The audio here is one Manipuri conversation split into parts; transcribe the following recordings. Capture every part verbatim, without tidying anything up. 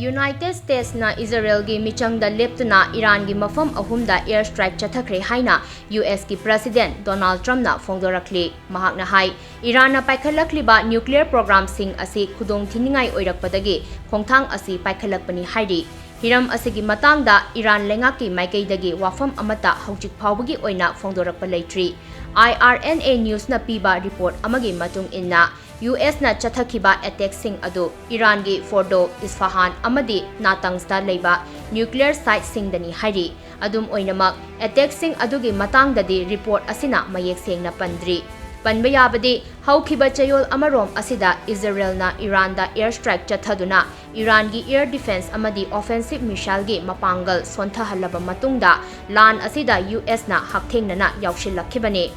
United States ꯅ ꯏꯖꯔꯦꯜꯒꯤ ꯃꯤꯆꯪꯗ ꯂꯦꯞꯇꯨꯅ ꯏꯔꯥꯟꯒꯤ ꯃꯐꯝ ꯑꯍꯨꯝꯗ air strike ꯆꯠꯊꯈ꯭ꯔꯦ ꯍꯥꯏꯅ U S ꯀꯤ President Donald Trump ꯅ ꯐꯣꯡꯗꯣꯔꯛꯂꯤ꯫ ꯃꯍꯥꯛꯅ ꯍꯥꯏ, ꯏꯔꯥꯟꯅ ꯄꯥꯏꯈꯠꯂꯛꯂꯤꯕ nuclear programꯁꯤꯡ ꯑꯁꯤ ꯈꯨꯗꯣꯡꯊꯤꯅꯤꯡꯉꯥꯏ ꯑꯣꯏꯔꯛꯄꯗꯒꯤ ꯈꯣꯡꯊꯥꯡ ꯑꯁꯤ ꯄꯥꯏꯈꯠꯂꯛꯄꯅꯤ ꯍꯥꯏꯔꯤ꯫ ꯍꯤꯔꯝ ꯑꯁꯤꯒꯤ ꯃꯇꯥꯡꯗ ꯏꯔꯥꯟ ꯂꯩꯉꯥꯛꯀꯤ ꯃꯥꯏꯀꯩꯗꯒꯤ ꯋꯥꯐꯝ ꯑꯃꯠꯇ ꯍꯧꯖꯤꯛ ꯐꯥꯎꯕꯒꯤ ꯑꯣꯏꯅ ꯐꯣꯡꯗꯣꯔꯛꯄ ꯂꯩꯇ꯭ꯔꯤ꯫ I R N A News ꯅ ꯄꯤꯕ report ꯑꯃꯒꯤ ꯃꯇꯨꯡ ꯏꯟꯅ, U S ꯅ ꯆꯠꯊꯈꯤꯕ attackꯁꯤꯡ ꯑꯗꯨ ꯏꯔꯥꯟꯒꯤ ꯐꯣꯔꯗꯣ, ꯏꯁꯐꯥꯍꯥꯟ ꯑꯃꯗꯤ ꯅꯥꯇꯪꯁꯇ ꯂꯩꯕ nuclear siteꯁꯤꯡꯗꯅꯤ ꯍꯥꯏꯔꯤ꯫ ꯑꯗꯨꯝ ꯑꯣꯏꯅꯃꯛ, attackꯁꯤꯡ ꯑꯗꯨꯒꯤ ꯃꯇꯥꯡꯗꯗꯤ report ꯑꯁꯤꯅ ꯃꯌꯦꯛ ꯁꯦꯡꯅ ꯄꯟꯗ꯭ꯔꯤ꯫ ꯄꯟꯕ ꯌꯥꯕꯗꯤ, ꯍꯧꯈꯤꯕ ꯆꯌꯣꯜ ꯑꯃꯔꯣꯝ ꯑꯁꯤꯗ ꯏꯖꯔꯦꯜꯅ ꯏꯔꯥꯟꯗ air strike ꯆꯠꯊꯗꯨꯅ ꯏꯔꯥꯟꯒꯤ air defence ꯑꯃꯗꯤ offensive missileꯒꯤ ꯃꯄꯥꯡꯒꯜ ꯁꯣꯟꯊꯍꯜꯂꯕ ꯃꯇꯨꯡꯗ, ꯂꯥꯟ ꯑꯁꯤꯗ U S ꯅ ꯍꯛꯊꯦꯡꯅꯅ ꯌꯥꯎꯁꯤꯜꯂꯛꯈꯤꯕꯅꯤ꯫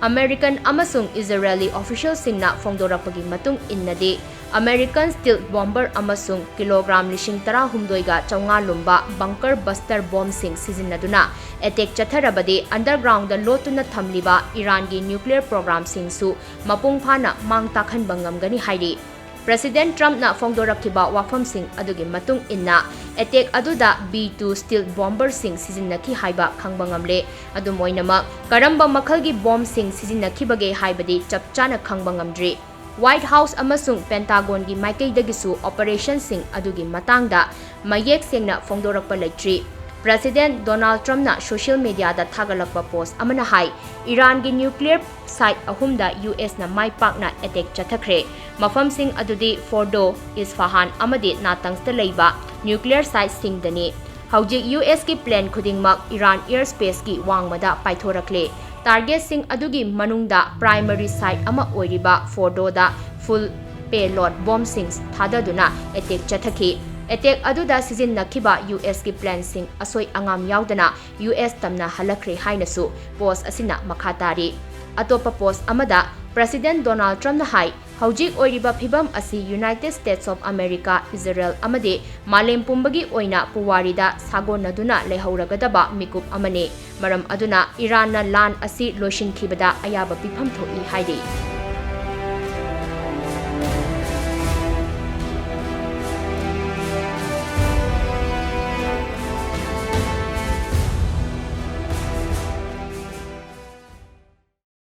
American ꯑꯃꯁꯨꯡ Israeli officialꯁꯤꯡꯅ ꯐꯣꯡꯗꯣꯔꯛꯄꯒꯤ ꯃꯇꯨꯡ ꯏꯟꯅꯗꯤ, American stealth bomber ꯑꯃꯁꯨꯡ ꯀꯤꯂꯣꯒ꯭ꯔꯥꯝ ꯂꯤꯁꯤꯡ ꯇꯔꯥꯍꯨꯝꯗꯣꯏꯒ ꯆꯥꯝꯃꯉꯥ ꯂꯨꯝꯕ bunker buster bombꯁꯤꯡ ꯁꯤꯖꯤꯟꯅꯗꯨꯅ attack ꯆꯠꯊꯔꯕꯗꯤ, undergroundꯗ ꯂꯣꯠꯇꯨꯅ ꯊꯝꯂꯤꯕ ꯏꯔꯥꯟꯒꯤ nuclear programꯁꯤꯡꯁꯨ ꯃꯄꯨꯡ ꯐꯥꯅ ꯃꯥꯡ ꯇꯥꯛꯍꯟꯕ ꯉꯝꯒꯅꯤ ꯍꯥꯏꯔꯤ꯫ President Trumpꯅ ꯐꯣꯡꯗꯣꯔꯛꯈꯤꯕ ꯋꯥꯐꯝꯁꯤꯡ ꯑꯗꯨꯒꯤ ꯃꯇꯨꯡ ꯏꯟꯅ, attack ꯑꯗꯨꯗ B two stealth bomberꯁꯤꯡ ꯁꯤꯖꯤꯟꯅꯈꯤ ꯍꯥꯏꯕ ꯈꯪꯕ ꯉꯝꯂꯦ꯫ ꯑꯗꯨꯝ ꯑꯣꯏꯅꯃꯛ, ꯀꯔꯝꯕ ꯃꯈꯜꯒꯤ ꯕꯣꯝꯁꯤꯡ ꯁꯤꯖꯤꯟꯅꯈꯤꯕꯒꯦ ꯍꯥꯏꯕꯗꯤ ꯆꯞ ꯆꯥꯅ ꯈꯪꯕ ꯉꯝꯗ꯭ꯔꯤ꯫ White House ꯑꯃꯁꯨꯡ Pentagonꯒꯤ ꯃꯥꯏꯀꯩꯗꯒꯤꯁꯨ operationꯁꯤꯡ ꯑꯗꯨꯒꯤ ꯃꯇꯥꯡꯗ ꯃꯌꯦꯛ ꯁꯦꯡꯅ ꯐꯣꯡꯗꯣꯔꯛꯄ ꯂꯩꯇ꯭ꯔꯤ꯫ President Donald Trumpꯅ social mediaꯗ ꯊꯥꯒꯠꯂꯛꯄ post ꯑꯃꯅ ꯍꯥꯏ, ꯏꯔꯥꯟꯒꯤ nuclear site ꯑꯍꯨꯝꯗ U S ꯅ ꯃꯥꯏ ꯄꯥꯛꯅ attack ꯆꯠꯊꯈ꯭ꯔꯦ꯫ ꯃꯐꯝꯁꯤꯡ ꯑꯗꯨꯗꯤ ꯐꯣꯔꯗꯣ, ꯏꯁꯐꯥꯍꯥꯟ ꯑꯃꯗꯤ ꯅꯥꯇꯪꯁꯇ ꯂꯩꯕ nuclear siteꯁꯤꯡꯗꯅꯤ꯫ ꯍꯧꯖꯤꯛ U S ꯀꯤ plane ꯈꯨꯗꯤꯡꯃꯛ ꯏꯔꯥꯟ airspaceꯀꯤ ꯋꯥꯡꯃꯗ ꯄꯥꯏꯊꯣꯔꯛꯂꯦ꯫ Targetꯁꯤꯡ ꯑꯗꯨꯒꯤ ꯃꯅꯨꯡꯗ primary site ꯑꯃ ꯑꯣꯏꯔꯤꯕ ꯐꯣꯔꯗꯣꯗ full payload ꯕꯣꯝꯁꯤꯡ ꯊꯥꯗꯗꯨꯅ attack ꯆꯠꯊꯈꯤ꯫ Attack ꯑꯗꯨꯗ ꯁꯤꯖꯤꯟꯅꯈꯤꯕ U S ꯀꯤ planeꯁꯤꯡ ꯑꯁꯣꯏ ꯑꯉꯥꯝ ꯌꯥꯎꯗꯅ U S ꯇꯝꯅ ꯍꯜꯂꯛꯈ꯭ꯔꯦ ꯍꯥꯏꯅꯁꯨ post ꯑꯁꯤꯅ ꯃꯈꯥ ꯇꯥꯔꯤ꯫ ꯑꯇꯣꯞꯄ post ꯑꯃꯗ, President Donald Trumpꯅ ꯍꯥꯏ, ꯍꯧꯖꯤꯛ ꯑꯣꯏꯔꯤꯕ ꯐꯤꯚꯝ ꯑꯁꯤ United States of America, Israel ꯑꯃꯗꯤ ꯃꯥꯂꯦꯝ ꯄꯨꯝꯕꯒꯤ ꯑꯣꯏꯅ ꯄꯨꯋꯥꯔꯤꯗ ꯁꯥꯒꯣꯟꯅꯗꯨꯅ ꯂꯩꯍꯧꯔꯒꯗꯕ ꯃꯤꯀꯨꯞ ꯑꯃꯅꯤ꯫ ꯃꯔꯝ ꯑꯗꯨꯅ ꯏꯔꯥꯟꯅ ꯂꯥꯟ ꯑꯁꯤ ꯂꯣꯏꯁꯤꯟꯈꯤꯕꯗ ꯑꯌꯥꯕ ꯄꯤꯐꯝ ꯊꯣꯛꯏ ꯍꯥꯏꯔꯤ꯫